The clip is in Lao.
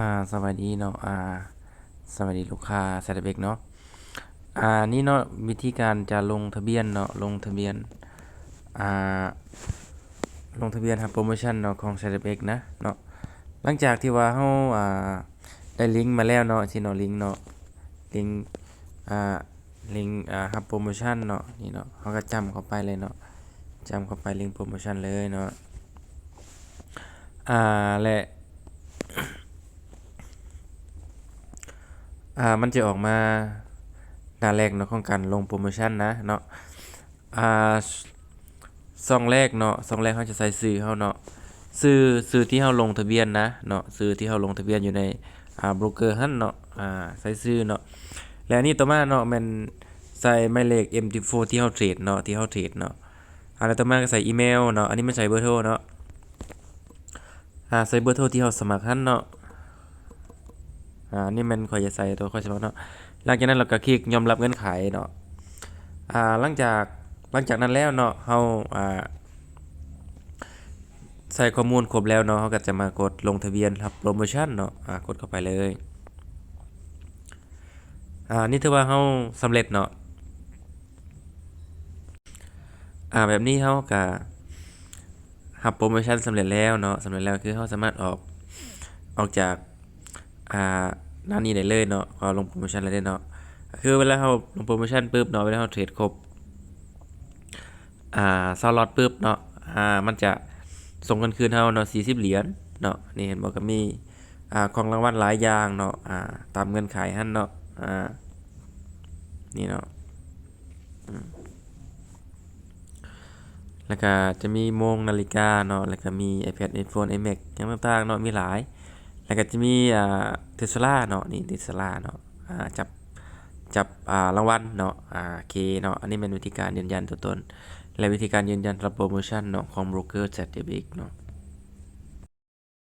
ອ່າ ສະບາຍດີເນາະ ອ່າ ສະບາຍດີລູກຄ້າ ແຊດເອັກເນາະ ອ່າ ນີ້ເນາະ ວິທີການຈະລົງທະບຽນເນາະ ລົງທະບຽນ ອ່າ ລົງທະບຽນຮັບໂປຣໂມຊັນເນາະ ຂອງ ແຊດເອັກ ນະເນາະ. ຫຼັງຈາກທີ່ວ່າເຮົາ ອ່າ ໄດ້ລິງມາແລ້ວເນາະ ຊີ້ເນາະ ລິງເນາະ ລິງ ອ່າ ລິງ ອ່າ ຮັບໂປຣໂມຊັນເນາະ ນີ້ເນາະ ເຮົາກໍຈ້ຳເຂົ້າໄປເລີຍເນາະ ຈ້ຳເຂົ້າໄປລິງໂປຣໂມຊັນເລີຍເນາະ ອ່າ ແລະ ອ່າ ມັນຈະອອກມາໜ້າແລກເນາະ ຂອງການລົງໂປຣໂມຊັນນະເນາະ ອ່າ ຊ່ອງແລກເນາະ ຊ່ອງແລກເຮົາຈະໃສ່ຊື່ເຮົາເນາະ ຊື່ ຊື່ທີ່ເຮົາລົງທະບຽນນະເນາະ ຊື່ທີ່ເຮົາລົງທະບຽນຢູ່ໃນ ອ່າ ໂບຣກເກີຫັ້ນເນາະ ອ່າ ໃສ່ຊື່ເນາະ ແລະ ອັນນີ້ຕໍ່ມາເນາະ ແມ່ນໃສ່ໝາຍເລກ ເອັມທີໂຟ ທີ່ເຮົາເທຣດເນາະ ທີ່ເຮົາເທຣດເນາະ ອ່າ ແລ້ວຕໍ່ມາກໍໃສ່ອີເມວເນາະ ອັນນີ້ແມ່ນໃສ່ເບີໂທເນາະ ອ່າ ໃສ່ເບີໂທທີ່ເຮົາສະໝັກຫັ້ນເນາະ ອ່າ ອັນນີ້ແມ່ນຂ້ອຍຈະໃສ່ຕົວຂ້ອຍສະໝັກເນາະ ຫຼັງຈາກນັ້ນເຮົາກໍຄລິກຍອມຮັບເງື່ອນໄຂເນາະ ອ່າ ຫຼັງຈາກ ຫຼັງຈາກນັ້ນແລ້ວເນາະ ເຮົາ ອ່າ ໃສ່ຂໍ້ມູນຄົບແລ້ວເນາະ ເຮົາກໍຈະມາກົດລົງທະບຽນຮັບໂປຣໂມຊັນເນາະ ອ່າ ກົດເຂົ້າໄປເລີຍ ອ່າ ນີ້ຖືວ່າເຮົາສຳເລັດເນາະ ອ່າ ແບບນີ້ເຮົາກະຮັບໂປຣໂມຊັນສຳເລັດແລ້ວເນາະ ສຳເລັດແລ້ວຄືເຮົາສາມາດອອກ ອອກຈາກ ອ່າ ໜ້ານີ້ໄດ້ເລີຍເນາະ ເຮົາລົງໂປຣໂມຊັນແລ້ວເດ້ເນາະ ຄືເວລາເຮົາລົງໂປຣໂມຊັນປຶບເນາະ ເວລາເຮົາເທຣດຄົບ ອ່າ ຊາວລັອດປຶບເນາະ ອ່າ ມັນຈະສົ່ງເງິນຄືນເຮົາເນາະ ສີ່ສິບຫຼຽນເນາະ ນີ້ເຫັນບໍ່ ກໍມີ ອ່າ ຂອງລາງວັນຫຼາຍຢ່າງເນາະ ອ່າ ຕາມເງື່ອນໄຂຫັ້ນເນາະ ອ່າ ນີ້ເນາະ ອືມ ແລ້ວກະຈະມີໂມງ ນາລິກາເນາະ ແລ້ວກະມີໄອແພດ ໄອໂຟນ ໄອແມັກ ຫຍັງຕ່າງໆເນາະ ມີຫຼາຍ ແລ້ວກະຈະມີ ອ່າ ເທສລາເນາະ ນີ້ເທສລາເນາະ ອ່າ ຈັບ ຈັບ ອ່າ ລາງວັນເນາະ ອ່າ ເຄເນາະ ອັນນີ້ແມ່ນວິທີການຢືນຢັນຕົວຕົນ ແລະ ວິທີການຢືນຢັນຮັບໂປຣໂມຊັນເນາະ ຂອງໂບຣກເກີ ແຊດເອັກ ເນາະ.